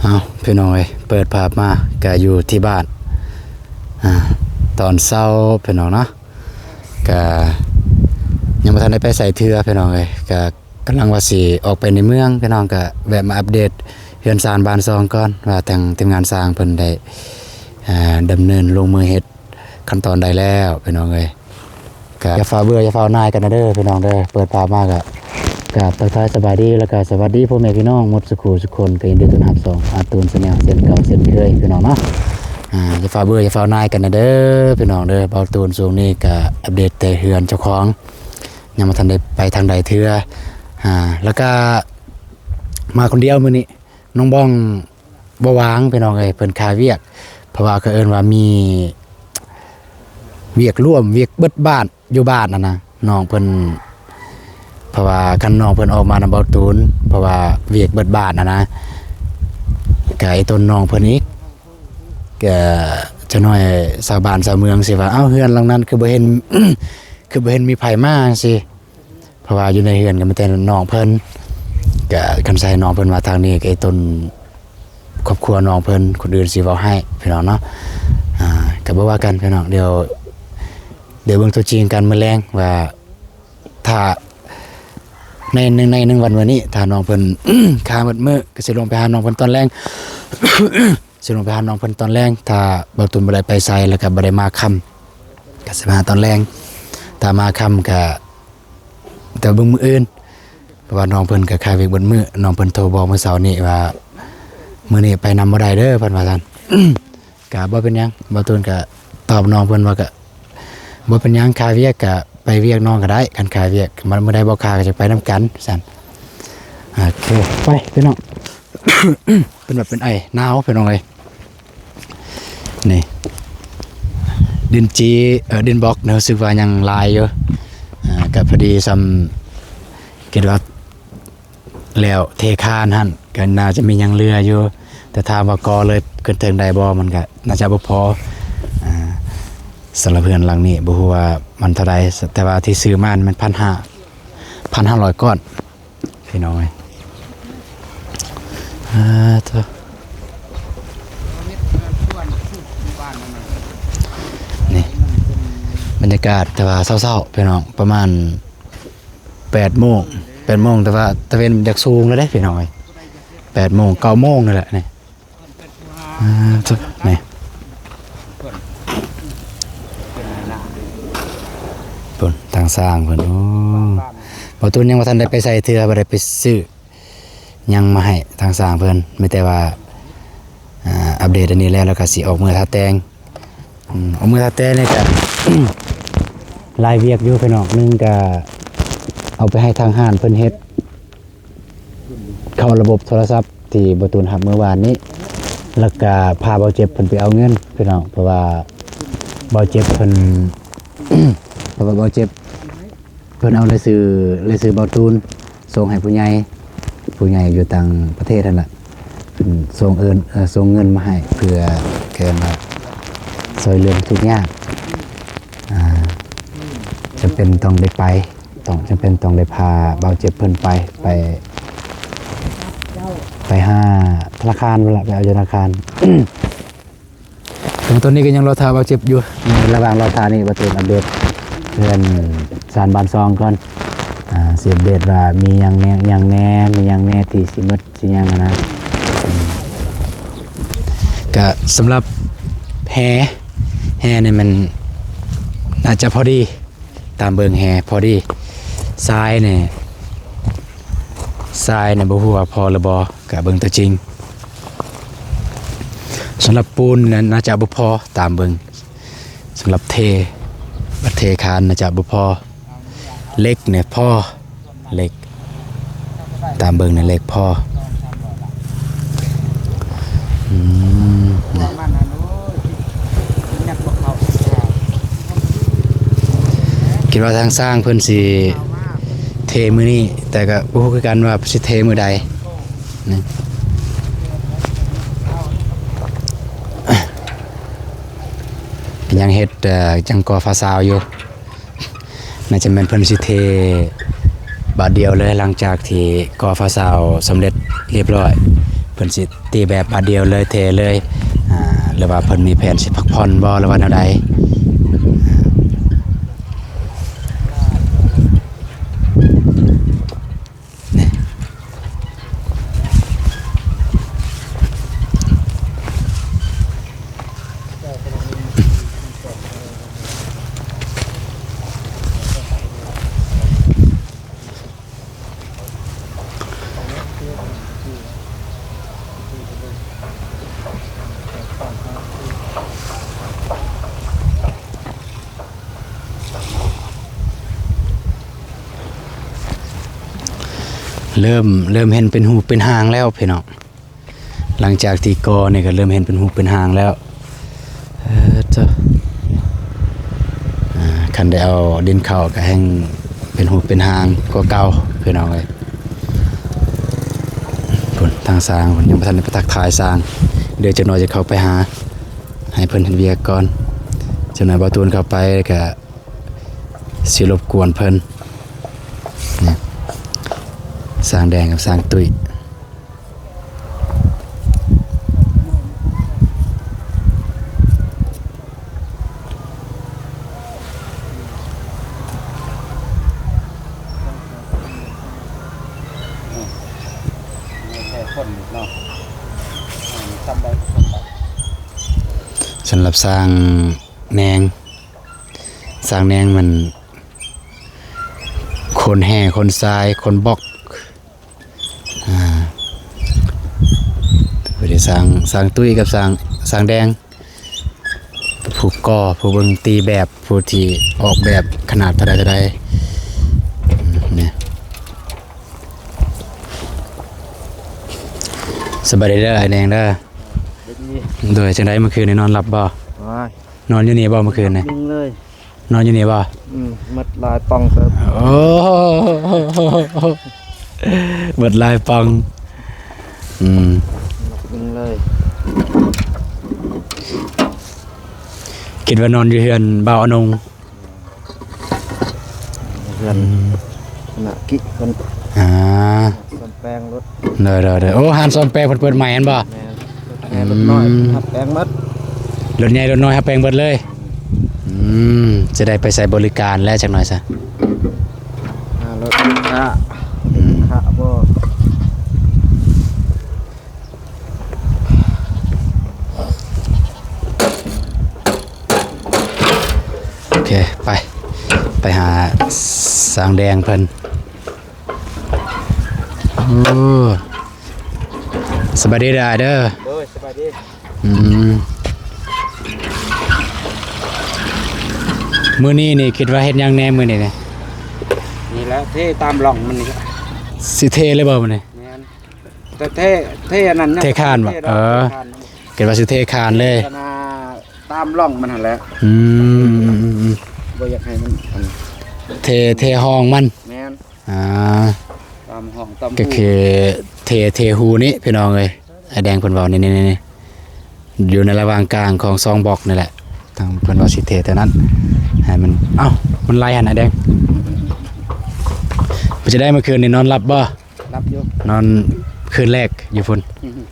ເອົາ ພີ່ນ້ອງເອີຍ ເປີດພາບມາກະຢູ່ທີ່ບ້ານ ອາ ຕອນເຊົ້າ ພີ່ນ້ອງເນາະ ກະຍັງບໍ່ທັນໄດ້ໄປໃສເທື່ອ ພີ່ນ້ອງເອີຍ ກະກຳລັງວ່າຊິອອກໄປໃນເມືອງ ພີ່ນ້ອງ ກະແວະມາອັບເດດເຮືອນຊານບ້ານຊ່ອງກ່ອນ ວ່າທາງທີມງານຊ່າງເພິ່ນໄດ້ ອາ ດຳເນີນລົງມືເຮັດ ຂັ້ນຕອນໃດແລ້ວ ພີ່ນ້ອງເອີຍ ກະຢ່າຟ້າວເບື່ອ ຢ່າຟ້າວໜ່າຍກັນນະເດີ ພີ່ນ້ອງເດີ. ເປີດພາບມາກະ ກະທັກທາຍສະບາຍດີ ແລ້ວກະສະຫວັດດີພໍ່ແມ່ພີ່ນ້ອງໝົດສູ່ຄູ່ສູ່ຄົນ ກະຍິນດີຕ້ອນຮັບຊ່ອງອາຕູນແຊນແນວ ເຊັ່ນເກົ່າເຊັ່ນເຄີຍ ພີ່ນ້ອງເນາະ. ອາ ຢ່າຟ້າວເບື່ອ ຢ່າຟ້າວໜ່າຍກັນນະເດີ ພີ່ນ້ອງເດີ. ບ່າວຕູນຊ່ວງນີ້ກະອັບເດດແຕ່ເຮືອນເຈົ້າຂອງ ຍັງບໍ່ທັນໄດ້ໄປທາງໃດເທື່ອ ອາ ແລ້ວກະມາຄົນດຽວມື້ນີ້ ນ້ອງບອງບໍ່ວ່າງ ພີ່ນ້ອງເອີຍ ເພິ່ນຄາວຽກ ເພາະວ່າເຂົາເອີ້ນວ່າມີວຽກລວມ ວຽກເບິດບ້ານ ຢູ່ບ້ານຫັ້ນນະ ນ້ອງເພິ່ນ ເພາະວ່າຄັນນ້ອງເພິ່ນອອກມານຳບ່າວຕູນ ເພາະວ່າວຽກເບິດບ້ານຫັ້ນນະ ກະໄອ້ຕົນນ້ອງເພິ່ນອີກ ກະຈັກໜ້ອຍຊາວບ້ານຊາວເມືອງຊິວ່າ ເອົ້າ ເຮືອນຫຼັງນັ້ນຄືບໍ່ເຫັນ ຄືບໍ່ເຫັນມີໃຜມາຈັ່ງຊີ້. ເພາະວ່າຢູ່ໃນເຮືອນກໍມີແຕ່ນ້ອງເພິ່ນ ກໍຄັນໃສ່ນ້ອງເພິ່ນມາທາງນີ້ ກໍໄອ້ຕົນຄອບຄົວນ້ອງເພິ່ນ ຄົນອື່ນຊິເວົ້າໃຫ້ພີ່ນ້ອງເນາະ ອາ ກໍບໍ່ວ່າກັນພີ່ນ້ອງ. ດຽວ ດຽວເບິ່ງຕົວຈິງກັນມື້ແລງວ່າ ຖ້າໃນ ໃນ ໃນໜຶ່ງວັນມື້ນີ້ ຖ້ານ້ອງເພິ່ນຄ້າງໝົດມື້ ກໍຊິລົງໄປຫານ້ອງເພິ່ນຕອນແລງ. ຊິລົງໄປຫານ້ອງເພິ່ນຕອນແລງ ຖ້າບ່າວຕູນບໍ່ໄດ້ໄປໃສ ແລ້ວກໍບໍ່ໄດ້ມາຄ່ຳ ກໍຊິມາຕອນແລງ. ຖ້າມາຄ່ຳກໍ ແຕ່ເບິ່ງມື້ອື່ນ ເພາະວ່ານ້ອງເພິ່ນກໍຄາວຽກເບິດມື້. ນ້ອງເພິ່ນໂທບອກມື້ເຊົ້ານີ້ວ່າ ມື້ນີ້ໄປນຳບໍ່ໄດ້ເດີ ເພິ່ນວ່າຊັ້ນ. ກໍບໍ່ເປັນຫຍັງ ບ່າວຕູນກໍຕອບນ້ອງເພິ່ນວ່າ ກໍບໍ່ເປັນຫຍັງ ຄາວຽກກໍໄປວຽກນ້ອງກໍໄດ້ ຄັນຄາວຽກ ມື້ໃດບໍ່ຄາກໍຈະໄປນຳກັນຊັ້ນ. ໂອເຄ ໄປພີ່ນ້ອງ. ເປັນແບບເປັນໄອ ໜາວພີ່ນ້ອງເອີຍ. ນີ້ ດິນຈີ ເອີ ດິນບລັອກ ຮູ້ສຶກວ່າຍັງຫຼາຍຢູ່ ອາ ກໍພໍດີສ່ຳ ຄິດວ່າແລ້ວເທຄານຫັ້ນ ກໍໜ້າຈະມີຍັງເຫຼືອຢູ່ ແຕ່ຖາມວ່າກໍ່ເລີຍຂຶ້ນເທິງໄດ້ບໍ່ ມັນກໍໜ້າຈະບໍ່ພໍ ອາ ສຳລັບເຮືອນຫຼັງນີ້ ບໍ່ຮູ້ວ່າມັນເທົ່າໃດ ແຕ່ວ່າທີ່ຊື້ມາມັນພັນຫ້າ ພັນຫ້າຮ້ອຍກ້ອນ. ພີ່ນ້ອງເອີຍ ອາ ໂທ້ ນີ້ບັນຍາກາດ ແຕ່ວ່າເຊົ້າໆ ພີ່ນ້ອງ ປະມານແປດໂມງ ແປດໂມງ ແຕ່ວ່າຕາເວັນຢາກສູງແລ້ວເດ້ ພີ່ນ້ອງເອີຍ ແປດໂມງ ເກົ້າໂມງນີ້ແຫຼະນີ້. ອາ ນີ້ ພຸ້ນ ທາງຊ່າງເພິ່ນ ໂອ້ ບ່າວຕູນຍັງບໍ່ທັນໄດ້ໄປໃສເທື່ອ ບໍ່ໄດ້ໄປຊື້ຫຍັງມາໃຫ້ທາງຊ່າງເພິ່ນ ມີແຕ່ວ່າ ອາ ອັບເດດອັນນີ້ແລ້ວ ແລ້ວກໍຊິອອກເມືອທາແຕ່ງ ອືມ ເອົາມືທາແຕ່ນີ້ກະ ຫຼາຍວຽກຢູ່ພີ່ນ້ອງ. ໜຶ່ງກະເອົາໄປໃຫ້ທາງຮ້ານເພິ່ນເຮັດ ເຂົ້າລະບົບໂທລະສັບທີ່ບ່າວຕູນຮັບມື້ວານນີ້ ແລ້ວກະພາບ່າວເຈັບເພິ່ນໄປເອົາເງິນພີ່ນ້ອງ ເພາະວ່າບ່າວເຈັບເພິ່ນ ເພາະວ່າບ່າວເຈັບ ເພິ່ນເອົາລາຍຊື່ ລາຍຊື່ບ່າວຕູນສົ່ງໃຫ້ຜູ້ໃຫຍ່ ຜູ້ໃຫຍ່ຢູ່ຕ່າງປະເທດຫັ້ນລະ ເພິ່ນສົ່ງເອີ່ນ ເອີ່ ສົ່ງເງິນມາໃຫ້ ເພື່ອ ເອີ້ນວ່າ ຊ່ວຍເຫຼືອທຸກຍາກ ອາ ຈຳເປັນຕ້ອງໄດ້ໄປ ຕ້ອງ ຈຳເປັນຕ້ອງໄດ້ພາບ່າວເຈັບເພິ່ນໄປ ໄປ ໄປຫາທະນາຄານພຸ້ນລະ ໄປເອົາຢູ່ທະນາຄານ. ເຖິງຕອນນີ້ກໍຍັງລໍຖ້າບ່າວເຈັບຢູ່ ໃນລະຫວ່າງລໍຖ້ານີ້ ບ່າວຕູນອັບເດດເຮືອນຊານບ້ານຊ່ອງກ່ອນ ອາ ຊິອັບເດດວ່າມີຫຍັງແດ່ ຫຍັງແດ່ ມີຫຍັງແດ່ທີ່ຊິໝົດຊິຫຍັງຫັ້ນນະ. ກະສຳລັບແຮ່ ແຮ່ນີ້ມັນໜ້າຈະພໍດີ ຕາມເບິ່ງແຮ່ພໍດີ ຊາຍນີ້ ຊາຍນີ້ບໍ່ຮູ້ວ່າພໍຫຼືບໍ່ ກະເບິ່ງຕົວຈິງ. ສຳລັບປູນນັ້ນໜ້າຈະບໍ່ພໍ ຕາມເບິ່ງ ສຳລັບເທ ບັດເທຄານໜ້າຈະບໍ່ພໍ. ເຫຼັກນີ້ພໍ ເຫຼັກ ຕາມເບິ່ງໃນເຫຼັກພໍ ອືມ ນີ້ ຄິດວ່າທາງຊ່າງເພິ່ນຊິເທມື້ນີ້ ແຕ່ກໍບໍ່ຮູ້ຄືກັນວ່າຊິເທມື້ໃດ ນີ້ ຍັງເຮັດ ເອີ່ ຍັງກໍ່ຝາຊາວຢູ່. ໜ້າຈະແມ່ນເພິ່ນຊິເທບາດດຽວເລີຍ ຫຼັງຈາກທີ່ກໍ່ຝາຊາວສຳເລັດລຽບຮ້ອຍ ເພິ່ນຊິຕີແບບບາດດຽວເລີຍ ເທເລີຍ ອ່າ ຫຼືວ່າເພິ່ນມີແຜນຊິພັກຜ່ອນບໍ່ ຫຼືວ່າແນວໃດ? ເລີ່ມ ເລີ່ມເຫັນເປັນຮູບເປັນຮ່າງແລ້ວພີ່ນ້ອງ. ຫຼັງຈາກທີ່ກໍ່ນີ້ກໍເລີ່ມເຫັນເປັນຮູບເປັນຮ່າງແລ້ວ. ເອີ ເຈົ້າ ອ່າ ຄັນໄດ້ເອົາດິນເຂົ້າກໍແຮ່ງເປັນຮູບເປັນຮ່າງກວ່າເກົ່າ ພີ່ນ້ອງເອີຍ. ພຸ້ນ ທາງຊ່າງເພິ່ນຍັງບໍ່ທັນໄດ້ໄປທັກທາຍຊ່າງ. ດຽວຈັກໜ້ອຍຈະເຂົ້າໄປຫາ ໃຫ້ເພິ່ນເຮັດວຽກກ່ອນ. ຈັກໜ້ອຍບ່າວຕູນເຂົ້າໄປກໍຊິລົບກວນເພິ່ນ. ນີ້ ຊ່າງແດງກັບຊ່າງຕຸ້ຍ. ສຳລັບຊ່າງແນງ ຊ່າງແນງມັນຄົນແຮ່ ຄົນຊາຍ ຄົນບລັອກ. ອ່າ ຜູ້ທີ່ສ້າງ ສ້າງຕຸ້ຍກັບສ້າງ ສ້າງແດງ ຜູ້ກໍ່ ຜູ້ເບິ່ງຕີແບບ ຜູ້ທີ່ອອກແບບຂະໜາດເທົ່າໃດເທົ່າໃດ. ອືມ ນີ້ ສະບາຍດີເດີ ອ້າຍແດງເດີ. ສະບາຍດີ. ໂດຍ ຈັ່ງໃດ ເມື່ອຄືນນີ້ນອນຫຼັບບໍ່? ໂອ້ຍ ນອນຢູ່ນີ້ບໍ່ເມື່ອຄືນນີ້? ນອນຢູ່ນີ້ບໍ່? ອືມ ໝົດຫຼາຍປ່ອງເຕີບ. ໂອ້ ໝົດຫຼາຍປ່ອງ. ອືມ ໜັກໜຶ່ງເລີຍ. ຄິດວ່ານອນຢູ່ເຮືອນບ່າວອານົງ. ເຮືອນ ອືມ ຄະນະກິເພິ່ນ ອ່າ ສ້ອມແປງລົດ. ໂດຍໆໆ. ໂອ້ ຮ້ານສ້ອມແປງເພິ່ນເປີດໃໝ່ຫັ້ນບໍ່? ແມ່ນ. ລົດໃຫຍ່ລົດນ້ອຍ ອືມ ຮັບແປງໝົດ. ລົດໃຫຍ່ລົດນ້ອຍຮັບແປງເບິດເລີຍ. ອືມ ຈະໄດ້ໄປໃຊ້ບໍລິການແລ້ວຈັກໜ້ອຍຊະ. ຫາລົດຄ້າ ອືມ ຄ້າບໍ່. ໂອເຄ ໄປ ໄປຫາຊ່າງແດງເພິ່ນ. ໂອ້ ສະບາຍດີເດີອ້າຍເດີ. ໂດຍ ສະບາຍດີ. ອືມ ມື້ນີ້ນີ້ຄິດວ່າເຮັດຫຍັງແດ່ມື້ນີ້ນີ້? ນີ້ແຫຼະ ເທຕາມຮ່ອງມັນນີ້. ຊິເທເລີຍບໍ່ມື້ນີ້? ແມ່ນ. ແຕ່ເທ ເທອັນນັ້ນນະ ເທຄານບໍ່? ເທດອກ ເອີ ເທຄານ. ຄິດວ່າຊິເທຄານເລີຍ ຕາມຮ່ອງມັນຫັ້ນແຫຼະ. ອືມ ອືມ ອືມ ອືມ ບໍ່ຢາກໃຫ້ມັນອັນ ເທ ເທຮ່ອງມັນ. ແມ່ນ. ອ່າ ຕາມຮ່ອງຕາມຮູ ກໍຄືເທ ເທຮູນີ້ພີ່ນ້ອງເອີຍ. ອ້າຍແດງເພິ່ນເວົ້າ ນີ້ໆໆ ຢູ່ໃນລະຫວ່າງກາງຂອງສອງບລັອກນີ້ແຫຼະ. ທາງເພິ່ນວ່າຊິເທແຖວນັ້ນໃຫ້ມັນ ເອົ້າ ມັນໄຫຼຫັ້ນອ້າຍແດງ. ເປັນຈັ່ງໃດເມື່ອຄືນນີ້ນອນຫຼັບບໍ່? ຫຼັບຢູ່. ນອນຄືນແລກຢູ່ພຸ້ນ. ອືຮຶ.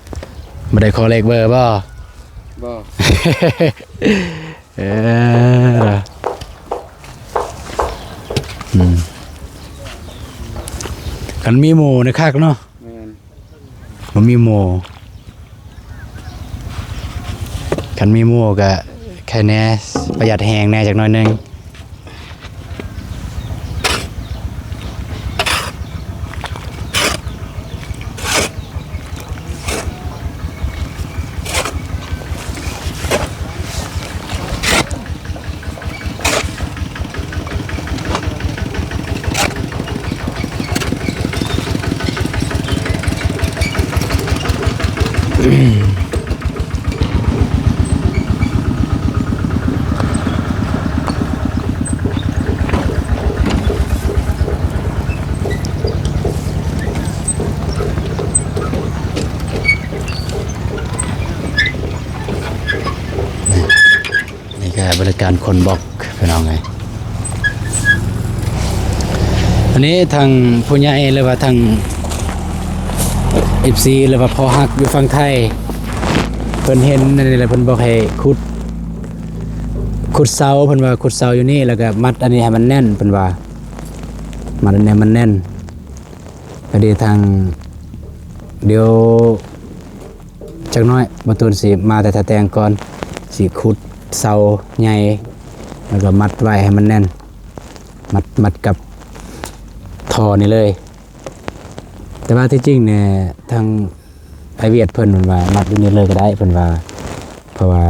ບໍ່ໄດ້ຂໍເລກເບີບໍ່? ບໍ່. ເອີ ອືມ ຄັນມີໝູ່ນີ້ຄັກເນາະ. ແມ່ນ. ບໍ່ມີໝູ່ ຄັນມີໝູ່ກະໄຄແດ່ ປະຢັດແຮງແດ່ຈັກໜ້ອຍໜຶ່ງ. ນີ້ກໍບໍລິການຂົນບລັອກພີ່ນ້ອງເອີຍ. ອັນນີ້ທາງຜູ້ໃຫຍ່ ຫຼືວ່າທາງ ເອັຟຊີ ຫຼືວ່າພໍ່ຮັກຢູ່ຝັ່ງໄທ ເພິ່ນເຫັນອັນນີ້ແລ້ວ ເພິ່ນບອກໃຫ້ຂຸດ ຂຸດເສົາ ເພິ່ນວ່າຂຸດເສົາຢູ່ນີ້ ແລ້ວກໍມັດອັນນີ້ໃຫ້ມັນແໜ້ນ ເພິ່ນວ່າ ມັດອັນນີ້ໃຫ້ມັນແໜ້ນ. ພໍດີທາງ ດຽວຈັກໜ້ອຍ ບ່າວຕູນຊິມາແຕ່ທ່າແຕ່ງກ່ອນ ຊິຂຸດເສົາໃຫຍ່ ແລ້ວກໍມັດໄວ້ໃຫ້ມັນແໜ້ນ ມັດ ມັດກັບທໍ່ນີ້ເລີຍ. ແຕ່ວ່າທີ່ຈິງແນ່ ທາງອ້າຍວຽດເພິ່ນ ເພິ່ນວ່າມັດຢູ່ນີ້ເລີຍກໍໄດ້ ເພິ່ນວ່າ ເພາະວ່າ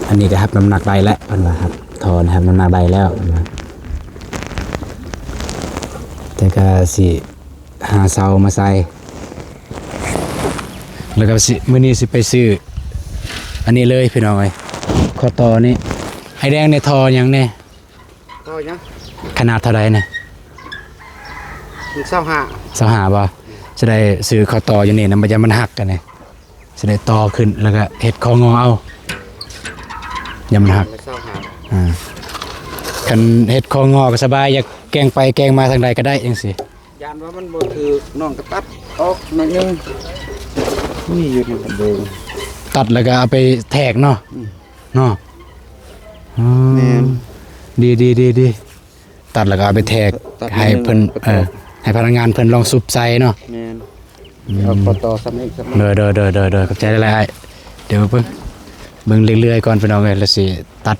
ອັນນີ້ກໍຮັບນ້ຳໜັກໄດ້ແລ້ວ ເພິ່ນວ່າ ຮັບ ທໍ່ຮັບນ້ຳໜັກໄດ້ແລ້ວ ເພິ່ນວ່າ ແຕ່ກໍຊິຫາເສົາມາໃສ່ ແລ້ວກໍຊິ ມື້ນີ້ຊິໄປຊື້ອັນນີ້ເລີຍພີ່ນ້ອງເອີຍ ຂໍ້ຕໍ່ນີ້. ອ້າຍແດງ ໃນທໍ່ຫຍັງແນ່? ຕໍ່ຫຍັງ? ຂະໜາດເທົ່າໃດນະ? ມັນຊາວຫ້າ ຊາວຫ້າບໍ່? ຈະໄດ້ຊື້ຂໍ້ຕໍ່ຢູ່ນີ້ນຳ ບໍ່ຢ້ານມັນຫັກ ອັນນີ້ ຈະໄດ້ຕໍ່ຂຶ້ນ ແລ້ວກໍເຮັດຂໍ້ງໍເອົາ ຢ້ານມັນຫັກ ຊາວຫ້າ ອ່າ ຄັນເຮັດຂໍ້ງໍກໍສະບາຍ ຢາກແກ່ງໄປແກ່ງມາທາງໃດກໍໄດ້ຈັ່ງຊີ້. ຢ້ານວ່າມັນບໍ່ຖືກ ນ້ອງກໍຕັດອອກໜ້ອຍໜຶ່ງ ມີຢູ່ໃນກະເບີງ ຕັດແລ້ວກໍເອົາໄປແທກເນາະ. ອືມ ເນາະ ອືມ ແມ່ນ ດີໆໆໆ ຕັດແລ້ວກໍເອົາໄປແທກ ຕັດ ໃຫ້ເພິ່ນ ແລ້ວກໍ ເອີ ໃຫ້ພະນັກງານເພິ່ນລອງສຸບໃສ່ເນາະ. ແມ່ນ ອືມ ເອົາຂໍ້ຕໍ່ສ່ຳນີ້ສ່ຳນີ້ ໂດຍໆໆໆ ຂອບໃຈຫຼາຍໆ ອ້າຍ ດຽວເບິ່ງ ເບິ່ງເລື້ອຍໆກ່ອນພີ່ນ້ອງເອີຍ ແລ້ວຊິຕັດ.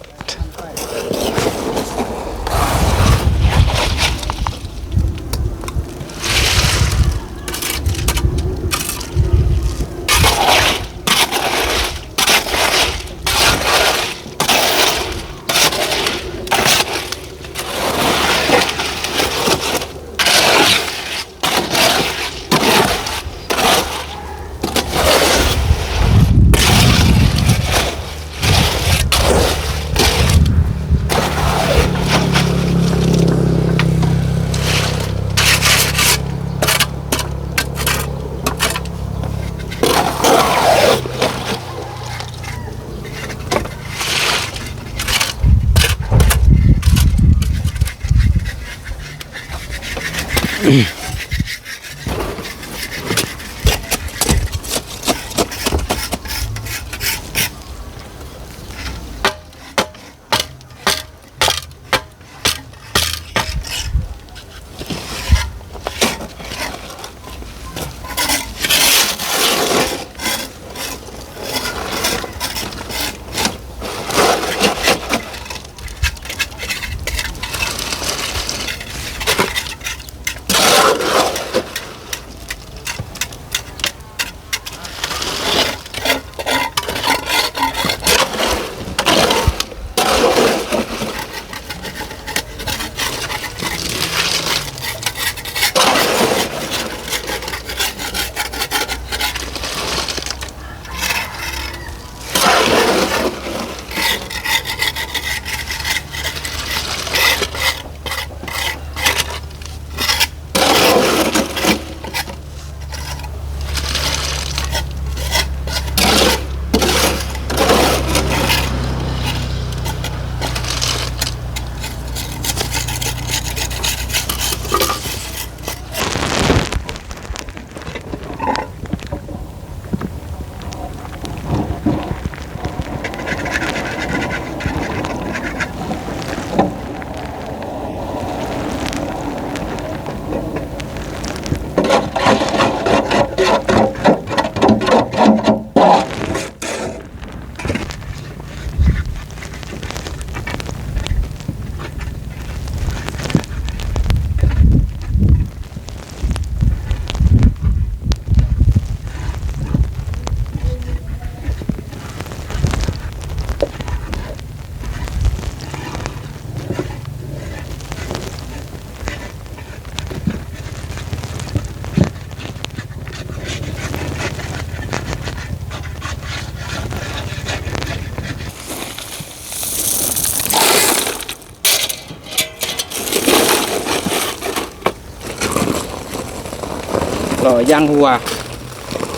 ລໍຢາງຫົວ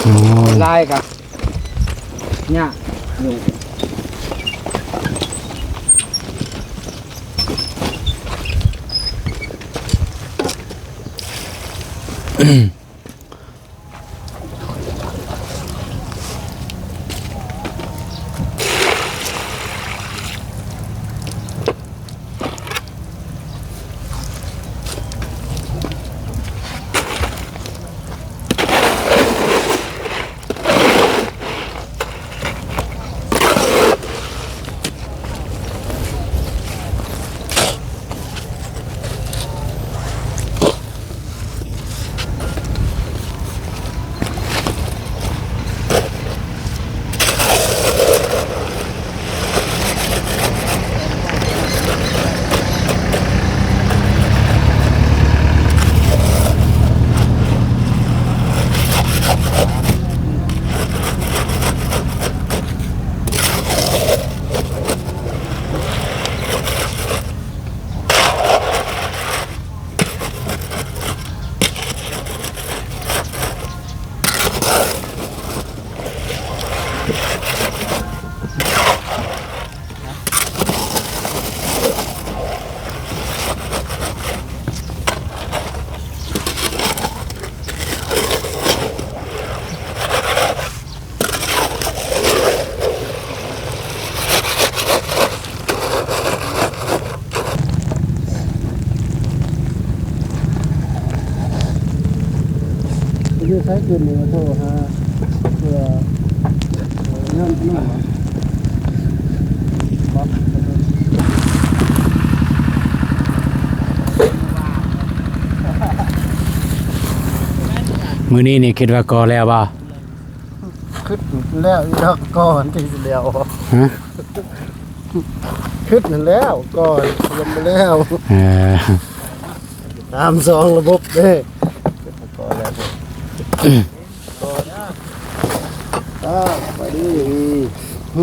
ໂອ້ ລາຍກະຍາກຢູ່. ອືມ. ໃຊ້ຄືນນີ້ໂທຫາເພື່ອ ເອີ ຍ້ອນ ມື້ນີ້ນີ້ຄິດວ່າກໍ່ແລ້ວບໍ່? ຄຶດແລ້ວອີດອກ ກໍ່ວັນທີຊິແລ້ວ ຮະ? ຄຶດຫັ້ນແລ້ວ ກໍ່ຍັງບໍ່ແລ້ວ ເອີ ຕາມສອງລະບົບເດ້ ກໍ່ແລ້ວ ອ່າ ສະບາຍດີ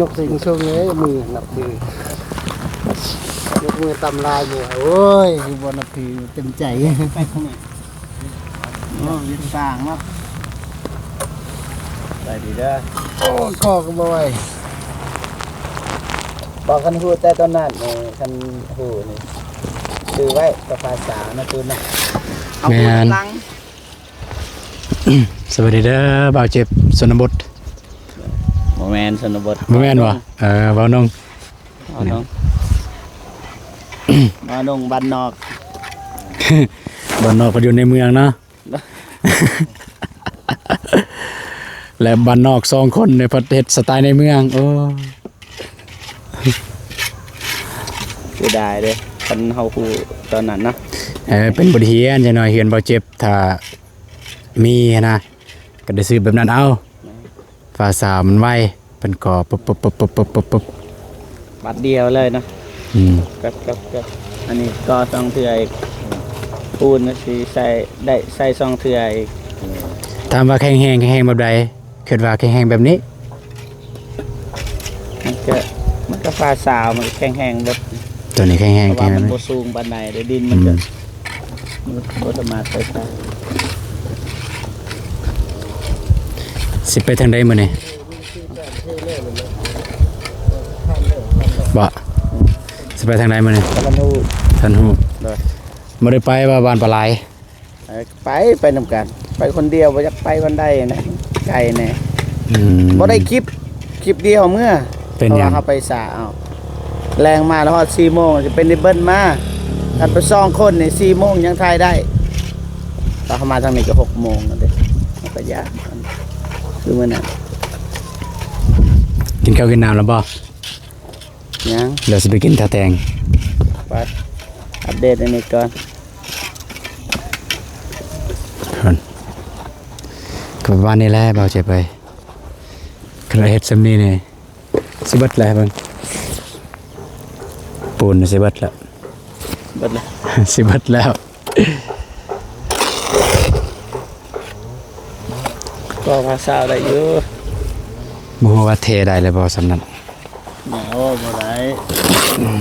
ຍົກເສັງຊົງເລີຍ ມືນັບຖື ຍົກມືຕຳລາຍໝູ່ ໂອ້ຍ ຄືບໍ່ນັບຖື ເຕັມໃຈ ໂອ້ ເຮັດສ້າງເນາະ ໄດ້ດີເດີ ໂອ້ ກໍກໍບໍ່ໄຫວ ບອກຄັນຮູ້ແຕ່ຕອນນັ້ນນີ້ ຄັນຮູ້ນີ້ ຈື່ໄວ້ກັບພາສາເນາະ ຄືນະ ເອົາ ແມ່ນ ຫລັງ ສະບາຍດີເດີ ບ່າວເຈັບ ຊົນນະບົດ ບໍ່ແມ່ນຊົນນະບົດ ບໍ່ແມ່ນບໍ່? ເອີ ບ່າວນົງ ບ່າວນົງ ບ່າວນົງບ້ານນອກ ບ້ານນອກກໍຢູ່ໃນເມືອງເນາະ ແລະ ບ້ານນອກສອງຄົນນີ້ພັດເຮັດສະໄຕໃນເມືອງ ໂອ້ ເສຍດາຍເດ້ ຄັນເຮົາຮູ້ຕອນນັ້ນເນາະ ເອີ ເປັນບົດຮຽນ ຢ່າງໜ້ອຍຮຽນບໍ່ເຈັບ ຖ້າມີຫັ້ນນະ ກໍໄດ້ຊື້ແບບນັ້ນເອົາ ແມ່ນ ຟ້າສາວມັນໄວ ເພິ່ນກໍປຶບໆໆໆໆ ບາດດຽວເລີຍເນາະ ອືມ ກັບ ກັບ ກັບ ອັນນີ້ກໍສອງເທື່ອອີກ ປູນກໍຊິໃສ່ ໄດ້ໃສ່ສອງເທື່ອອີກ ຖາມວ່າແຂງແຮງ ແຂງແຮງແບບໃດ? ຄິດວ່າແຂງແຮງແບບນີ້ ມັນກະ ມັນກະຟ້າສາວ ມັນກະແຂງແຮງເບິດ ຕົວນີ້ແຂງແຮງ ເພາະວ່າມັນ ແຂງແຮງ ບໍ່ສູງປານໃດເດ້ ດິນມັນກະ ອືມ ບໍ່ສາມາດໄປໃສ່ ຊິໄປທາງໃດມື້ນີ້? ບໍ່ ຊິໄປທາງໃດມື້ນີ້? ທ່ານຮູ້ ທ່ານຮູ້ ໂດຍ ບໍ່ໄດ້ໄປວ່າບ້ານປາໄລ? ເອີ ໄປ ໄປນຳກັນ ໄປຄົນດຽວ ບໍ່ຢາກໄປວັນໃດນະ ໄກແດ່ ອືມ ບໍ່ໄດ້ຄລິບ ຄລິບດຽວເມືອ ເປັນຫຍັງ? ເພາະວ່າເຮົາໄປສາເອົາ ແລງມາແລ້ວຮອດສີ່ໂມງ ຈະເປັນໄດ້ເບິ່ນມາ ຄັນໄປສອງຄົນນີ້ສີ່ໂມງຍັງຖ່າຍໄດ້ ແຕ່ເຮົາມາທາງນີ້ກໍຫົກໂມງແລ້ວເດ້ ເຮົາກໍຢ້ານ ຄືມື້ນັ້ນ ກິນເຂົ້າກິນນ້ຳແລ້ວບໍ່? ຍັງ ດຽວຊິໄປກິນທ່າແຕງ ໄປ ອັບເດດອັນນີ້ກ່ອນ ກໍປະມານນີ້ແຫຼະ ບ່າວເຈັບເອີຍ ຄັນວ່າເຮັດຊ່ຳນີ້ນີ້ ຊິເບິດແລ້ວ ເບິ່ງ ປູນຊິເບິດແລ້ວ ເບິດແລ້ວ ຊິເບິດແລ້ວ ກໍພາສາໄດ້ຢູ່ ບໍ່ຮູ້ວ່າເທໄດ້ຫຼືບໍ່ຊ່ຳນັ້ນ. ໂອ້ ບໍ່ໄດ້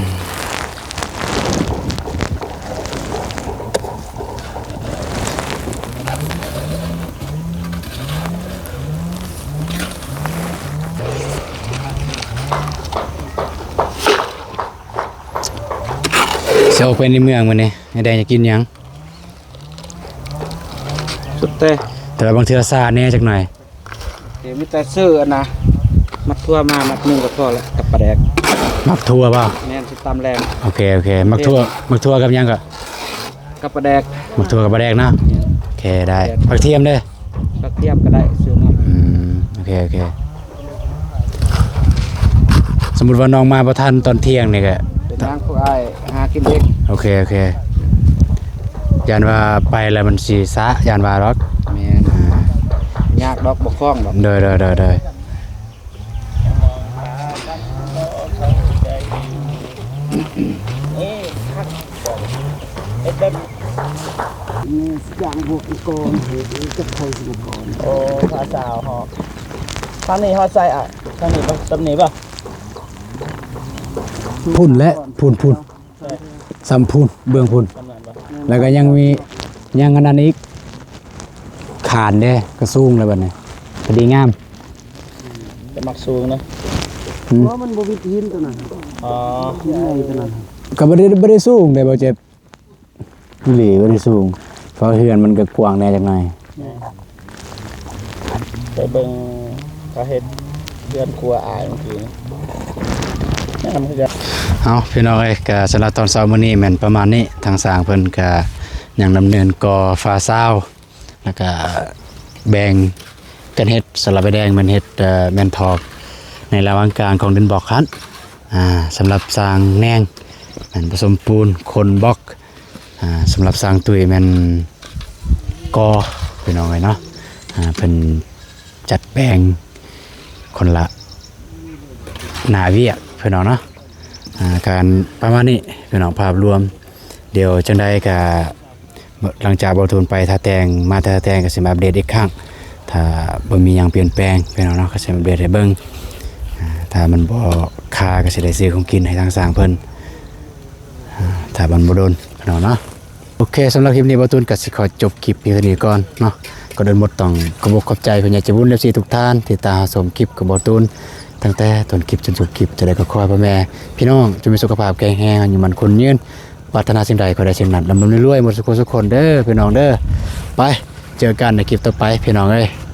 ຊິອອກໄປໃນເມືອງມື້ນີ້ ໃຫ້ໄດ້ກິນຫຍັງ? ສຸດແຕ່ ແຕ່ວ່າບາງເທື່ອຊ້າແດ່ຈັກໜ່ອຍ. ເອີ ມີແຕ່ຊື້ອັນນະ ໝາກຖົ່ວມາໝາກໜຶ່ງກໍພໍລະ ກັບປາແດກ. ໝາກຖົ່ວບໍ່? ແມ່ນ ຊິຕຳແລງ. ໂອເຄ ໂອເຄ ໝາກຖົ່ວ ເອີ ໝາກຖົ່ວກັບຫຍັງກໍ? ກັບປາແດກ. ໝາກຖົ່ວກັບປາແດກເນາະ. ແມ່ນ ໂອເຄ ໄດ້. ປາແດກ ຜັກທຽມເດ້? ຜັກທຽມກໍໄດ້ ຊື້ມາ. ອືມ ໂອເຄ ໂອເຄ. ສົມມຸດວ່ານ້ອງມາບໍ່ທັນຕອນທ່ຽງນີ້ກະ ເປັນຫຍັງ ພວກອ້າຍຫາກິນເອງ. ໂອເຄ ໂອເຄ ຢ້ານວ່າໄປແລ້ວມັນຊິຊ້າ ຢ້ານວ່າດອກ. ແມ່ນ ອ່າ ຍາກດອກ ບໍ່ຄ່ອງດອກ. ໂດຍ ໂດຍ ໂດຍ ໂດຍ. ເຮັດແບບ ອືມ ຢ່າງພວກກ່ອນ ເຮັດຈັກໄຄສະໝະກ່ອນ. ໂອ້ ພາສາເຮົາ ທາງນີ້ຮອດໃສອ້າຍ? ທາງນີ້ບໍ່? ສ່ຳນີ້ບໍ່? ພຸ້ນແຫຼະ ພຸ້ນ ພຸ້ນ ສ່ຳພຸ້ນ ເບື້ອງພຸ້ນ. ສ່ຳນັ້ນບໍ່? ແລ້ວກໍຍັງມີ ຍັງອັນນັ້ນອີກ ຄານເດ້ ກໍສູງແລ້ວບັດນີ້ ພໍດີງາມ. ແຕ່ມັກສູງເນາະ. ອືມ ເພາະມັນບໍ່ມີຫີນຕົວນັ້ນ. ອໍ ຫີນໃຫຍ່ຕົວນັ້ນ ກໍບໍ່ໄດ້ ບໍ່ໄດ້ສູງເດ້ ບໍ່ເຈັບ. ອີ່ຫຼີ ບໍ່ໄດ້ສູງ ເພາະເຮືອນມັນກໍກວ້າງແດ່ຈັກໜ່ອຍ. ແມ່ນ ໄປເບິ່ງເຂົາເຮັດເຮືອນຄົວອ້າຍມື້ກີ້ ງາມຄືກັນ. ເອົາ ພີ່ນ້ອງເອີຍ ກໍສຳລັບຕອນເຊົ້າມື້ນີ້ແມ່ນປະມານນີ້. ທາງຊ່າງເພິ່ນກໍຍັງດຳເນີນກໍ່ຝາຊາວ ແລ້ວກະ ແບ່ງກັນເຮັດ ສຳລັບອ້າຍແດງແມ່ນເຮັດ ເອີ ແມ່ນຖອກໃນລະຫວ່າງກາງຂອງດິນບລັອກຫັ້ນ ອ່າ ສຳລັບສ້າງແໜ່ງ ແມ່ນປະສົມປູນ ຄົນບລັອກ ອ່າ ສຳລັບສ້າງຕຸ້ຍແມ່ນກໍ່ ພີ່ນ້ອງເອີຍເນາະ ອ່າ ເພິ່ນຈັດແບ່ງຄົນລະໜ້າວຽກ ພີ່ນ້ອງເນາະ ອ່າ ການປະມານນີ້ ພີ່ນ້ອງ ພາບລວມ ດຽວຈັ່ງໃດກະ ຫຼັງຈາກບ່າວຕູນໄປທ່າແຕ່ງ ມາແຕ່ທ່າແຕ່ງກໍຊິມາອັບເດດອີກຄັ້ງ ຖ້າບໍ່ມີຫຍັງປ່ຽນແປງ ພີ່ນ້ອງເນາະ ກໍຊິມາອັບເດດໃຫ້ເບິ່ງ ອ່າ ຖ້າມັນບໍ່ຄາກໍຊິໄດ້ຊື້ຂອງກິນໃຫ້ທາງຊ່າງເພິ່ນ ອ່າ ຖ້າມັນບໍ່ດົນ ພີ່ນ້ອງເນາະ. ໂອເຄ ສຳລັບຄລິບນີ້ບ່າວຕູນກໍຊິຂໍຈົບຄລິບພຽງເທົ່ານີ້ກ່ອນເນາະ. ກ່ອນອື່ນໝົດຕ້ອງຂອບອົກຂອບໃຈຜູ້ໃຫຍ່ໃຈບຸນ ເອັຟຊີ ທຸກທ່ານທີ່ຕາມຮັບຊົມຄລິບຂອງບ່າວຕູນ ຕັ້ງແຕ່ຕົ້ນຄລິບຈົນຈົບຄລິບ. ຈັ່ງໃດກໍຂໍໃຫ້ພໍ່ແມ່ພີ່ນ້ອງຈົ່ງມີສຸຂະພາບແຂງແຮງ ອາຍຸໝັ້ນຂວັນຍືນ ປາດຖະໜາສິ່ງໃດຂໍໄດ້ສິ່ງນັ້ນ ລ່ຳໆລວຍໆໝົດສູ່ຄົນທຸກຄົນເດີພີ່ນ້ອງເດີ. ໄປ ເຈີກັນໃນຄລິບຕໍ່ໄປພີ່ນ້ອງເອີຍ.